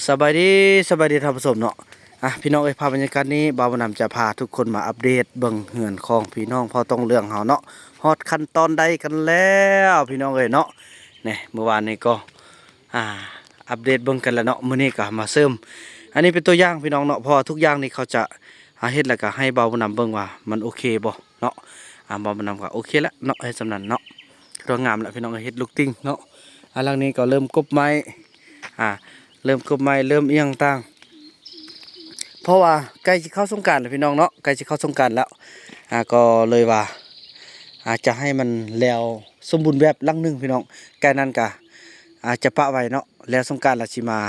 ສະບາຍດີ ສະບາຍດີທ່ານຜູ້ຊົມເນາະ. ອ່ະ ພີ່ນ້ອງເອີຍ ພາບບັນຍາກາດນີ້ ບ່າວບຸນນຳຈະພາທຸກຄົນມາອັບເດດເບິ່ງເຮືອນຂອງພີ່ນ້ອງພໍ່ຕ້ອງເລື່ອງເຮົາເນາະ ຮອດຂັ້ນຕອນໃດກັນແລ້ວ ພີ່ນ້ອງເອີຍເນາະ. ນີ້ ມື້ວານນີ້ກໍ ອ່າ ອັບເດດເບິ່ງກັນແລ້ວເນາະ ມື້ນີ້ກໍມາເສີມ. ອັນນີ້ເປັນຕົວຢ່າງ ພີ່ນ້ອງເນາະ ເພາະວ່າທຸກຢ່າງນີ້ເຂົາຈະ ອ່າ ເຮັດແລ້ວກໍໃຫ້ບ່າວບຸນນຳເບິ່ງວ່າມັນໂອເຄບໍ່ເນາະ. ອ່າ ບ່າວບຸນນຳກໍໂອເຄແລ້ວເນາະ ເຮັດສ່ຳນັ້ນເນາະ ຖືວ່າງາມແລ້ວ ພີ່ນ້ອງເອີຍ ເຮັດລຸກຕິງເນາະ. ອ່າ ຫຼັງນີ້ກໍເລີ່ມກົບໄມ້ ອ່າ ເລີ່ມກົບໄມ້ ເລີ່ມອີ່ຫຍັງຕ່າງ ເພາະວ່າໃກ້ຊິເຂົ້າສົງການແລ້ວ ພີ່ນ້ອງເນາະ ໃກ້ຊິເຂົ້າສົງການແລ້ວ. ອ່າ ກໍເລີຍວ່າ ອ່າ ຈະໃຫ້ມັນແລ້ວສົມບູນແບບຫຼັງໜຶ່ງ ພີ່ນ້ອງ ໃກ້ນັ້ນກະ ອ່າ ຈະປະໄວ້ເນາະ ແລ້ວສົງການລະຊິມາ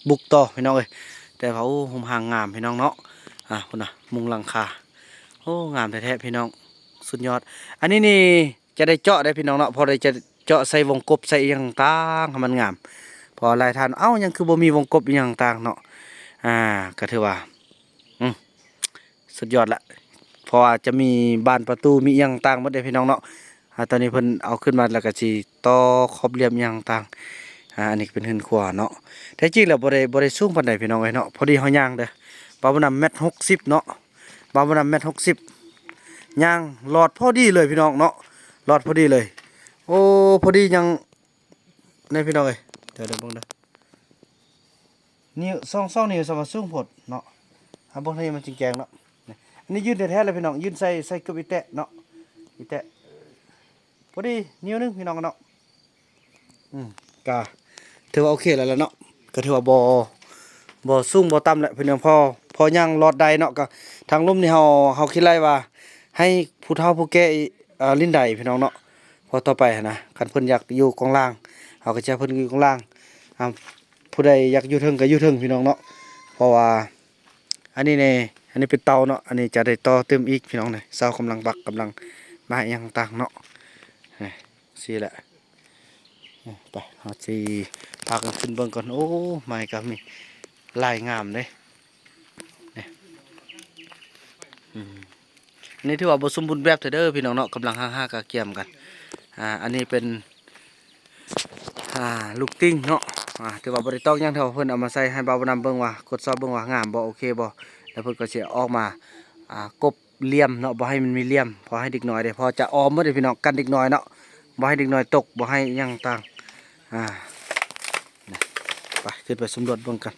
ບຸກຕໍ່ ພີ່ນ້ອງເອີຍ. ແຕ່ວ່າ ໂອ້ ໂຮມຮ່າງງາມ ພີ່ນ້ອງເນາະ. ອ່າ ພຸ້ນນະ ມຸງຫຼັງຄາ ໂອ້ ງາມແທ້ໆ ພີ່ນ້ອງ ສຸດຍອດ. ອັນນີ້ນີ້ ຈະໄດ້ເຈາະໄດ້ພີ່ນ້ອງເນາະ ພໍໄດ້ຈະເຈາະໃສ່ວົງກົບໃສ່ອີ່ຫຍັງຕ່າງໃຫ້ມັນງາມ ເພາະວ່າຫຼາຍທ່ານ ເອົ້າ ຫຍັງຄືບໍ່ມີວົງກົບອີ່ຫຍັງຕ່າງເນາະ. ອ່າ ກໍຖືວ່າ ອື ສຸດຍອດລະ ເພາະວ່າຈະມີບານປະຕູ ມີອີ່ຫຍັງຕ່າງໝົດເດ້ພີ່ນ້ອງເນາະ. ອ່າ ຕອນນີ້ເພິ່ນເອົາຂຶ້ນມາແລ້ວກໍຊິຕໍ່ຂອບຫຼ່ຽມອີ່ຫຍັງຕ່າງ. ອ່າ ອັນນີ້ກໍເປັນເຮືອນຄົວເນາະ ແທ້ຈິງແລ້ວບໍ່ໄດ້ ບໍ່ໄດ້ສູງປານໃດ ພີ່ນ້ອງເອີຍເນາະ ພໍດີເຮົາຍ່າງເດີ້. ບ່າວບຸນນຳແມັດຫົກສິບເນາະ ບ່າວບຸນນຳແມັດຫົກສິບ ຍ່າງລອດພໍດີເລີຍ ພີ່ນ້ອງເນາະ ລອດພໍດີເລີຍ. ໂອ້ ພໍດີຍັງ ນີ້ພີ່ນ້ອງເອີຍ ດຽວເບິ່ງເດີ ນິ້ວ ສອງ ສອງນິ້ວ ສຳວ່າສູງໂພດເນາະ. ເຮົາເບິ່ງທາງນີ້ມັນຈຶ່ງແຈ້ງເນາະ. ນີ້ ອັນນີ້ຍື່ນແທ້ໆເລີຍພີ່ນ້ອງ ຍື່ນໃສ່ ໃສ່ເກືອບອີແຕະເນາະ ອີແຕະ ພໍດີນິ້ວໜຶ່ງ ພີ່ນ້ອງເນາະ. ອືມ ກະຖືວ່າໂອເຄແລ້ວລະເນາະ ກະຖືວ່າບໍ່ ບໍ່ສູງບໍ່ຕ່ຳແຫຼະພີ່ນ້ອງ ພໍ ພໍຍ່າງລອດໄດ້ເນາະ. ກະທາງລຸ່ມນີ້ເຮົາ ເຮົາຄິດໄລ່ວ່າໃຫ້ຜູ້ເຖົ້າຜູ້ແກ່ ເອີ ຫຼິ້ນໄດ້ພີ່ນ້ອງເນາະ ເພາະຕໍ່ໄປຫັ້ນນະ ຄັນເພິ່ນຢາກຢູ່ຂ້າງລ່າງ ເຮົາກໍຈະໃຫ້ເພິ່ນຢູ່ຂ້າງລ່າງ. ອ່າ ຜູ້ໃດຢາກຢູ່ເທິງກໍຢູ່ເທິງພີ່ນ້ອງເນາະ ເພາະວ່າ ອັນນີ້ແນ່ ອັນນີ້ເປັນເຕົາເນາະ ອັນນີ້ຈະໄດ້ຕໍ່ຕື່ມອີກພີ່ນ້ອງເນາະ. ຊາວກຳລັງບັກ ກຳລັງມາຫາຫຍັງຕ່າງເນາະ ນີ້ ຊີ້ແຫຼະ. ໄປ ເຮົາຊິພາກັນຂຶ້ນເບິ່ງກ່ອນ. ໂອ້ ໄມ້ກໍມີຫຼາຍງາມເດ້ ນີ້ ອືມ ອັນນີ້ຖືວ່າບໍ່ສົມບູນແບບເທື່ອເດີພີ່ນ້ອງເນາະ ກຳລັງຫາກະກຽມກັນ. ອ່າ ອັນນີ້ເປັນ ອ່າ ລູກຕິ່ງເນາະ ອ່າ ຖືວ່າບໍ່ໄດ້ຕອກຫຍັງ ເທົ່າເພິ່ນເອົາມາໃສ່ໃຫ້ບ່າວບຸນນຳເບິ່ງວ່າ ກວດສອບເບິ່ງວ່າງາມບໍ່ ໂອເຄບໍ່ ແລ້ວເພິ່ນກໍຊິເອົາອອກມາ ອ່າ ກົບຫຼ່ຽມເນາະ ບໍ່ໃຫ້ມັນມີຫຼ່ຽມ ເພາະໃຫ້ເດັກນ້ອຍເດ້ ເພາະຈະອ້ອມໝົດເດ້ພີ່ນ້ອງ ກັນເດັກນ້ອຍເນາະ ບໍ່ໃຫ້ເດັກນ້ອຍຕົກ ບໍ່ໃຫ້ຫຍັງຕ່າງ. ອ່າ ໄປ ຂຶ້ນໄປສຳຫຼວດເບິ່ງກັນ.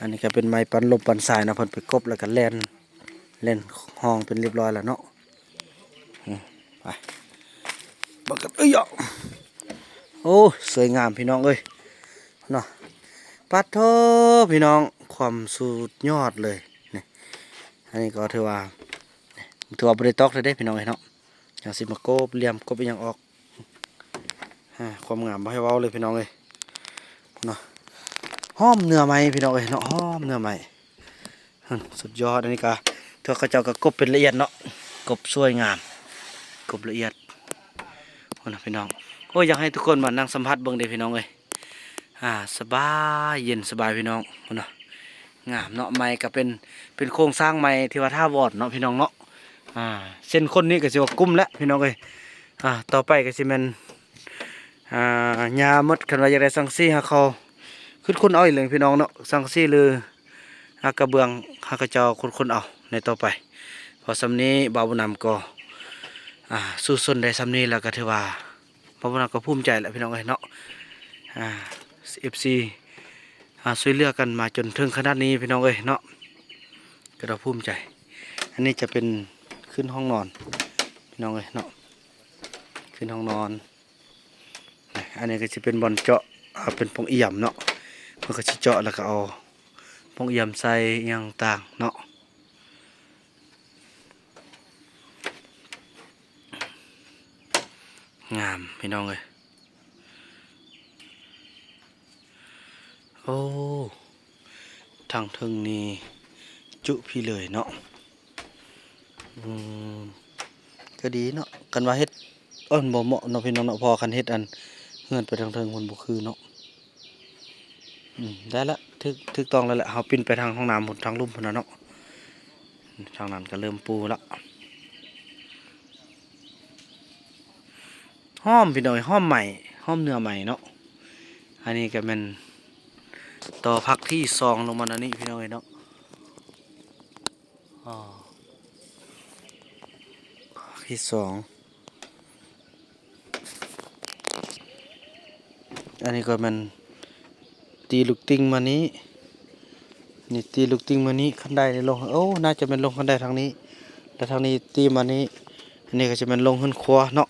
ອັນນີ້ກໍເປັນໄມ້ປັນລົມປັນສາຍເນາະ ເພິ່ນໄປກົບແລ້ວກໍແລ່ນ ແລ່ນຮ່ອງເປັນຮຽບຮ້ອຍແລ້ວເນາະ. ອືມ ໄປເບິ່ງກັນ. ເອີຍ ໂອ້ ສວຍງາມພີ່ນ້ອງເອີຍເນາະ ປາດໂທ້ ພີ່ນ້ອງ ຄວາມສຸດຍອດເລີຍ. ນີ້ ອັນນີ້ກໍຖືວ່າ ຖືວ່າບໍ່ໄດ້ຕອກເລີຍເດ້ພີ່ນ້ອງເອີຍເນາະ. ຍັງຊິມາກົບຫຼ່ຽມ ກົບອີ່ຫຍັງອອກ ອ່າ ຄວາມງາມບໍ່ໃຫ້ເວົ້າເລີຍພີ່ນ້ອງເອີຍເນາະ. ຫອມເນື້ອໄມ້ພີ່ນ້ອງເອີຍເນາະ ຫອມເນື້ອໄມ້ ສຸດຍອດ. ອັນນີ້ກໍຖືວ່າເຂົາເຈົ້າກໍກົບເປັນລະອຽດເນາະ ກົບສວຍງາມ ກົບລະອຽດ ພຸ້ນນະພີ່ນ້ອງ. ໂອ້ຍ ຢາກໃຫ້ທຸກຄົນມານັ່ງສຳຜັດເບິ່ງເດ້ພີ່ນ້ອງເອີຍ. ອ່າ ສະບາຍ ເຢັນສະບາຍພີ່ນ້ອງ ພຸ້ນນະ ງາມເນາະ. ໄມ້ກໍເປັນ ເປັນໂຄງສ້າງໄມ້ທີ່ວ່າຖາວອນເນາະພີ່ນ້ອງເນາະ. ອ່າ ເສັ້ນຂົນນີ້ກໍຊິວ່າກຸ້ມແລ້ວພີ່ນ້ອງເອີຍ. ອ່າ ຕໍ່ໄປກໍຊິແມ່ນ ອ່າ ຫຍ້າໝົດ. ຄັນວ່າຢາກໄດ້ສັງກະສີ ຫາເຂົາຂຸດຄົ້ນເອົາອີກເລີຍພີ່ນ້ອງເນາະ ສັງກະສີ ຫຼື ອ່າ ກະເບື້ອງ ຫາເຂົາເຈົ້າຂຸດຄົ້ນເອົາໃນຕໍ່ໄປ. ເພາະສ່ຳນີ້ບ່າວບຸນນຳກໍ ອ່າ ສູ້ຊົນໄດ້ສ່ຳນີ້ແລ້ວ ກໍຖືວ່າ ບ່າວບຸນນຳກໍພູມໃຈແຫຼະພີ່ນ້ອງເອີຍເນາະ. ອ່າ ເອັຟຊີ ອ່າ ຊ່ວຍເຫຼືອກັນມາຈົນເຖິງຂະໜາດນີ້ພີ່ນ້ອງເອີຍເນາະ ກໍຕ້ອງພູມໃຈ. ອັນນີ້ຈະເປັນຂຶ້ນຫ້ອງນອນພີ່ນ້ອງເອີຍເນາະ ຂຶ້ນຫ້ອງນອນ. ອັນນີ້ກໍຊິເປັນບ່ອນເຈາະ ເປັນປ່ອງອຽມເນາະ ເພິ່ນກໍຊິເຈາະແລ້ວກໍເອົາປ່ອງອຽມໃສ່ອີ່ຫຍັງຕ່າງເນາະ. ງາມພີ່ນ້ອງເອີຍ. ໂອ້ ທາງເທິງນີ້ຈຸພີເລີຍເນາະ. ອືມ ກໍດີເນາະ ຄັນວ່າເຮັດ ເອີ ມັນບໍ່ເໝາະເນາະພີ່ນ້ອງເນາະ ເພາະວ່າຄັນເຮັດອັນເຮືອນໄປທາງເທິງມັນບໍ່ຄືເນາະ. ອືມ ໄດ້ລະ ຖືກ ຖືກຕ້ອງແລ້ວແຫຼະ. ເຮົາປິ່ນໄປທາງຫ້ອງນ້ຳພຸ້ນ ທາງລຸ່ມພຸ້ນນະເນາະ. ທາງນັ້ນກໍເລີ່ມປູລະ. ຫອມພີ່ນ້ອງເອີຍ ຫອມໄມ້ ຫອມເນື້ອໄມ້ເນາະ. ອັນນີ້ກໍແມ່ນ ຕໍ່ພັກທີສອງລົງມາແນວນີ້ພີ່ນ້ອງເອີຍເນາະ. ອໍ ພັກທີສອງ ອັນນີ້ກໍແມ່ນຕີລູກຕິ່ງມານີ້ ນີ້ຕີລູກຕິ່ງມານີ້ ຄັນໄດນີ້ລົງ ໂອ້ ໜ້າຈະແມ່ນລົງຄັນໄດທາງນີ້ ແລ້ວທາງນີ້ຕີມານີ້ ອັນນີ້ກໍຈະແມ່ນລົງເຮືອນຄົວເນາະ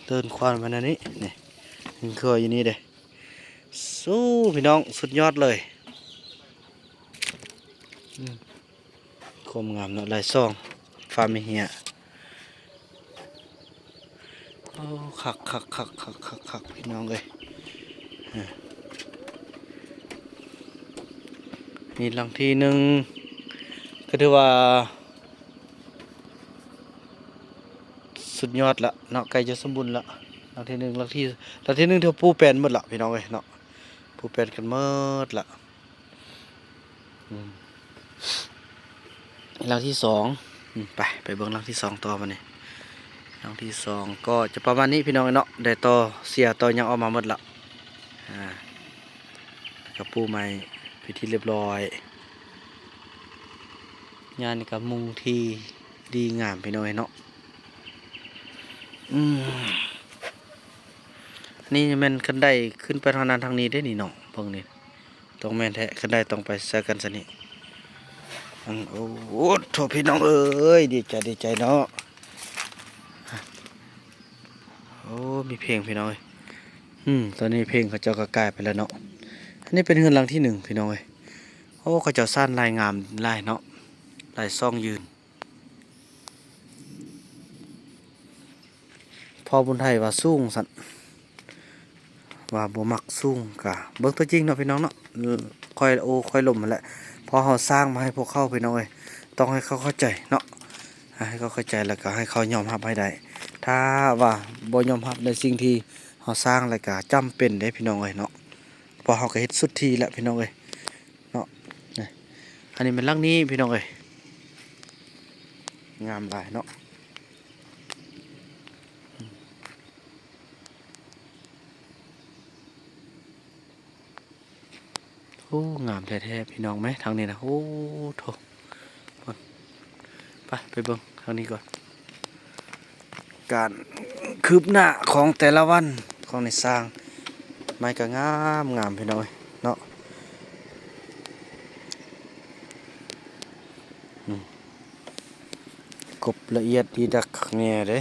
ເຮືອນຄົວແມ່ນອັນນີ້ ນີ້ເຮືອນຄົວຢູ່ນີ້ເດ້. ໂອ້ ພີ່ນ້ອງ ສຸດຍອດເລີຍ ອືມ ຄວາມງາມເນາະ ລາຍຊ່ອງ ຟ້າມີເຮຍ ໂອ້ ຄັກໆໆໆໆ ພີ່ນ້ອງເອີຍ ອາ ນີ້ຫຼັງທີໜຶ່ງ ກໍຖືວ່າ ສຸດຍອດລະເນາະ ໃກ້ຈະສົມບູນລະ ຫຼັງທີໜຶ່ງ ຫຼັງທີ ຫຼັງທີໜຶ່ງຖືວ່າປູແປນໝົດລະພີ່ນ້ອງເອີຍເນາະ ປູແປນກັນໝົດລະ ອືມ ຫຼັງທີສອງ ອືມ ໄປ ໄປເບິ່ງຫຼັງທີສອງຕໍ່ບາດນີ້ ຫຼັງທີສອງກໍຈະປະມານນີ້ພີ່ນ້ອງເອີຍເນາະ ໄດ້ຕໍ່ເສຍຕໍ່ຫຍັງອອກມາໝົດລະ ອາ ກະປູໃໝ່ເປັນທີ່ລຽບຮ້ອຍ ຍານນີ້ກະມຸງທີ່ດີງາມພີ່ນ້ອງເອີຍເນາະ ອືມ ນີ້ແມ່ນຄັນໄດຂຶ້ນໄປທາງນັ້ນທາງນີ້ເດ້ນີ້ເນາະ ເບິ່ງນີ້ ຕ້ອງແມ່ນແທ້ ຄັນໄດຕ້ອງໄປໃສ່ກັນຊະນີ້ ອັນ ໂອ້ ໂອ້ໂທ້ ພີ່ນ້ອງເອີຍ ດີໃຈ ດີໃຈເນາະ. ໂອ້ ມີເພງພີ່ນ້ອງເອີຍ ອືມ ຕອນນີ້ເພງເຂົາເຈົ້າກໍກາຍໄປແລ້ວເນາະ ອັນນີ້ເປັນເຮືອນຫຼັງທີໜຶ່ງພີ່ນ້ອງເອີຍ ໂອ້ ເຂົາເຈົ້າສ້າງລາຍງາມຫຼາຍເນາະ ລາຍຊ່ອງຢືນ ພໍ່ບຸນໄທວ່າສູງຊັ້ນ ວ່າບໍ່ມັກສູງ ກະເບິ່ງຕົວຈິງເນາະພີ່ນ້ອງເນາະ ຄ່ອຍໂອ້ຄ່ອຍລົມຫັ້ນແຫຼະ ເພາະເຮົາສ້າງມາໃຫ້ພວກເຂົາພີ່ນ້ອງເອີຍ ຕ້ອງໃຫ້ເຂົາເຂົ້າໃຈເນາະ ໃຫ້ເຂົາເຂົ້າໃຈ ແລ້ວກະໃຫ້ເຂົາຍອມຮັບໃຫ້ໄດ້ ຖ້າວ່າບໍ່ຍອມຮັບໃນສິ່ງທີ່ເຮົາສ້າງ ແລ້ວກະຈຳເປັນເດ້ພີ່ນ້ອງເອີຍເນາະ ເພາະເຮົາກະເຮັດສຸດທີ່ແລ້ວພີ່ນ້ອງເອີຍເນາະ ອັນນີ້ແມ່ນຫຼັງນີ້ພີ່ນ້ອງເອີຍ ງາມຫຼາຍເນາະ. ໂອ້ ງາມແທ້ໆ ພີ່ນ້ອງແມະ ທາງນີ້ນະ ໂອ້ໂທ້ ໄປ ໄປເບິ່ງທາງນີ້ກ່ອນ ການຄືບໜ້າຂອງແຕ່ລະວັນຂອງໃນຊ່າງ ໄມ້ກໍງາມໆ ພີ່ນ້ອງເອີຍເນາະ ອືມ ກົບລະອຽດດີດັກຄັກແນ່ເດ້.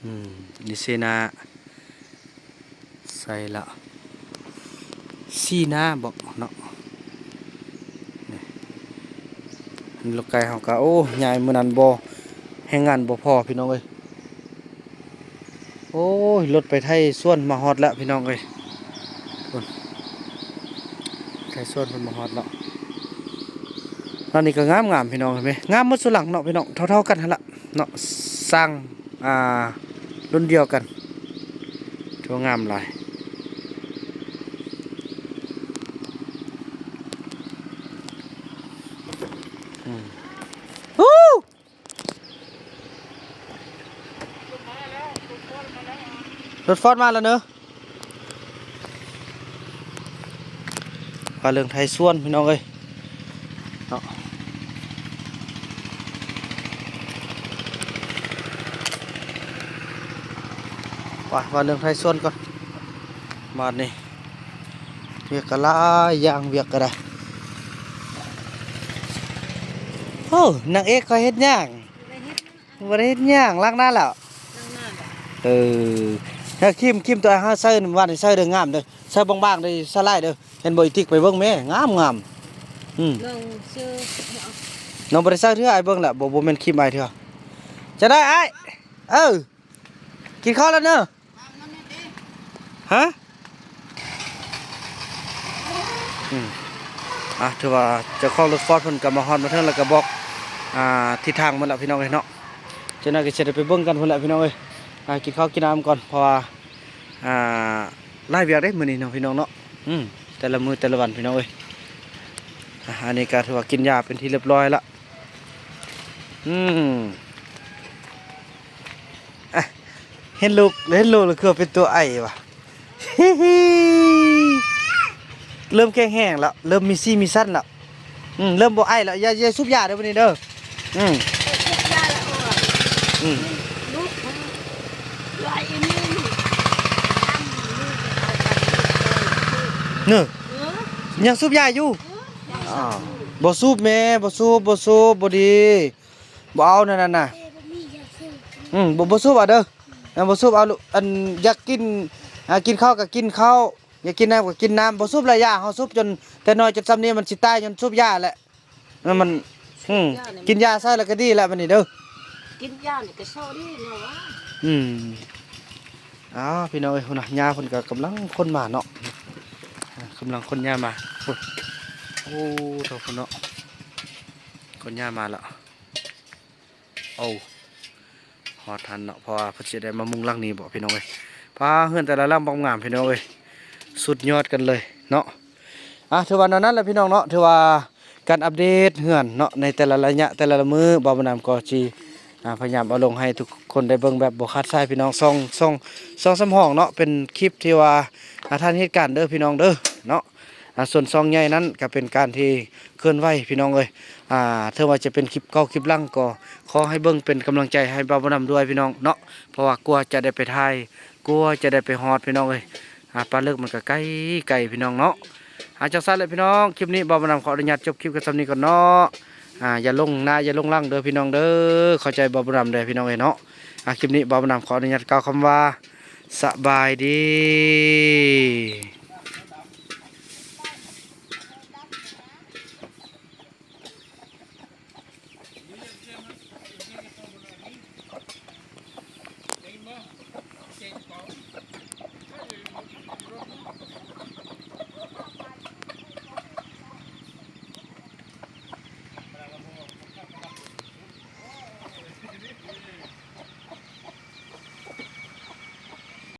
ອືມ ນີ້ເຊນາ ໃສ່ລະ ຊີນາບໍເນາະ ນີ້ ລົດໄກເຮົາກະ ໂອ້ ຍ້າຍມື້ນັ້ນບໍ່ ແຮງງານບໍ່ພໍ ພີ່ນ້ອງເອີຍ. ໂອ້ຍ ລົດໄປໄຖສວນມາຮອດແລ້ວພີ່ນ້ອງເອີຍ ພຸ້ນ ໄຖສວນເພິ່ນມາຮອດເນາະ. ຫຼັງນີ້ກໍງາມໆ ພີ່ນ້ອງເຫັນໄໝ ງາມໝົດສູ່ຫຼັງເນາະ ພີ່ນ້ອງ ເທົ່າໆ ກັນຫັ້ນລະເນາະ ສ້າງ ອ່າ ລຸ້ນດຽວກັນ ຖືວ່າງາມຫຼາຍ ອືມ ຮູ້. ລົດຟອດມາແລ້ວເນີ ວ່າເລື່ອງໄຖສວນ ພີ່ນ້ອງເອີຍເນາະ ວ່າ ວ່າເລື່ອງໄຖສວນກ່ອນ ບາດນີ້ ວຽກກໍຫຼາຍຢ່າງ ວຽກກໍໄດ້. ໂອ້ ນາງເອກຂ້ອຍເຮັດຫຍັງ? ບໍ່ໄດ້ເຮັດຫຍັງ ລ້າງໜ້າແລ້ວ. ລ້າງໜ້າແລ້ວ ເອີ ແລ້ວຄຣີມ ຄຣີມຕົວເຮົາໃຊ້ ວາດໃສ່ເດີ ງາມເດີ ໃສ່ບາງໆ ເດີ ໃສ່ຫຼາຍເດີ ເຫັນບໍ່ ອີຕິກ ໄປເບິ່ງແມ້ ງາມໆ ອືມ ນ້ອງບໍ່ໄດ້ໃສ່ເທື່ອ ອ້າຍເບິ່ງແລ້ວ ບໍ່ ບໍ່ແມ່ນຄຣີມອ້າຍເທື່ອ. ຈະໄດ້ອ້າຍ ເອີ ກິນເຂົ້າແລ້ວເນີ. ຮະ ອືມ ອ່ະ ຖືວ່າເຈົ້າຂອງລົດຟອດເພິ່ນກໍມາຮອດມາເຖິງ ແລ້ວກໍບອກ ອ່າ ທິດທາງໝົດແລ້ວ ພີ່ນ້ອງເອີຍເນາະ. ຈັກໜ້ອຍກໍຊິໄດ້ໄປເບິ່ງກັນພຸ້ນແຫຼະ ພີ່ນ້ອງເອີຍ. ອ່າ ກິນເຂົ້າກິນນ້ຳກ່ອນ ເພາະວ່າ ອ່າ ຫຼາຍວຽກເດ້ມື້ນີ້ເນາະ ພີ່ນ້ອງເນາະ. ອືມ ແຕ່ລະມື້ແຕ່ລະວັນ ພີ່ນ້ອງເອີຍ. ອ່າ ອັນນີ້ກໍຖືວ່າກິນຢາເປັນທີ່ຮຽບຮ້ອຍລະ. ອືມ ອ່ະ ເຫັນລູກ ເຫັນລູກແລ້ວຄືວ່າເປັນຕົວໄອວະ. ເລີ່ມແຂງແຮງແລ້ວ ເລີ່ມມີສີມີສັນແລ້ວ. ອືມ ເລີ່ມບໍ່ໄອແລ້ວ. ຢ່າ ຢ່າສູບຢາເດີບັດນີ້ເດີ. ອືມ ອືມ ເນີ ຍັງສູບຢາຢູ່. ອ້າວ ບໍ່ສູບແມ່ ບໍ່ສູບ ບໍ່ສູບ ບໍ່ດີ. ບໍ່ເອົາແນວນັ້ນນະ. ອືມ ບໍ່ ບໍ່ສູບເອົາເດີ. ເອີ ບໍ່ສູບເອົາລູກ. ອັນ ຢາກກິນ ອ່າ ກິນເຂົ້າກໍກິນເຂົ້າ ຢາກກິນນ້ຳກໍກິນນ້ຳ. ບໍ່ສູບຫຼາຍຢ່າງ ເຮົາສູບຈົນແຕ່ນ້ອຍຈົນສ່ຳນີ້ມັນຊິຕາຍຍ້ອນສູບຢາແຫຼະ. ມັນ ມັນ ອືມ ກິນຢາໃສ່ແລ້ວກໍດີແຫຼະບັດນີ້ເດີ. ກິນຢານີ້ກໍເຊົາດີເນາະ. ອືມ ອ້າວ ພີ່ນ້ອງເອີຍ ພຸ້ນນະ ຍ່າເພິ່ນກໍກຳລັງຂົນມາເນາະ. ອ່າ ກຳລັງຂົນຍ້າຍມາ. ໂອ້ ໂອ້ ໂທ້ ພຸ້ນເນາະ ຂົນຍ້າຍມາແລ້ວ. ໂອ້ ຮອດທັນເນາະ ເພາະວ່າເພິ່ນຊິໄດ້ມາມຸງຫຼັງນີ້ບໍ ພີ່ນ້ອງເອີຍ. ປ້າ ເຮືອນແຕ່ລະຫຼັງບັກງາມ ພີ່ນ້ອງເອີຍ ສຸດຍອດກັນເລີຍເນາະ. ອ່າ ຖືວ່າແນວນັ້ນແຫຼະ ພີ່ນ້ອງເນາະ ຖືວ່າການອັບເດດເຮືອນເນາະ ໃນແຕ່ລະໄລຍະ ແຕ່ລະມື້ ບ່າວບຸນນຳກໍຊິ ອ່າ ພະຍາຍາມເອົາລົງໃຫ້ທຸກຄົນໄດ້ເບິ່ງແບບບໍ່ຂາດສາຍ ພີ່ນ້ອງ. ສອງ ສອງ ສອງສາມຫ້ອງເນາະ ເປັນຄລິບທີ່ວ່າ ອ່າ ທັນເຫດການເດີ ພີ່ນ້ອງເດີເນາະ. ອ່າ ສ່ວນຊ່ອງໃຫຍ່ນັ້ນກໍເປັນການທີ່ເຄື່ອນໄຫວ ພີ່ນ້ອງເອີຍ. ອ່າ ເຖິງວ່າຈະເປັນຄລິບເກົ່າຄລິບຫຼັງ ກໍຂໍໃຫ້ເບິ່ງເປັນກຳລັງໃຈໃຫ້ບ່າວບຸນນຳດ້ວຍ ພີ່ນ້ອງເນາະ ເພາະວ່າກວ່າຈະໄດ້ໄປຖ່າຍ ກວ່າຈະໄດ້ໄປຮອດ ພີ່ນ້ອງເອີຍ. ອ່າ ປ່າເລິກມັນກໍໄກໆ ພີ່ນ້ອງເນາະ. ອ່າ ຈັ່ງຊັ້ນແຫຼະ ພີ່ນ້ອງ ຄລິບນີ້ບ່າວບຸນນຳຂໍອະນຸຍາດຈົບຄລິບກັນສ່ຳນີ້ກ່ອນເນາະ. ອ່າ ຢ່າລົງໜ້າຢ່າລົງຫຼັງເດີ ພີ່ນ້ອງເດີ. ເຂົ້າໃຈບ່າວບຸນນຳເດີ ພີ່ນ້ອງເອີຍເນາະ. ອ່າ ຄລິບນີ້ບ່າວບຸນນຳຂໍອະນຸຍາດກ່າວຄຳວ່າ ສະບາຍດີ.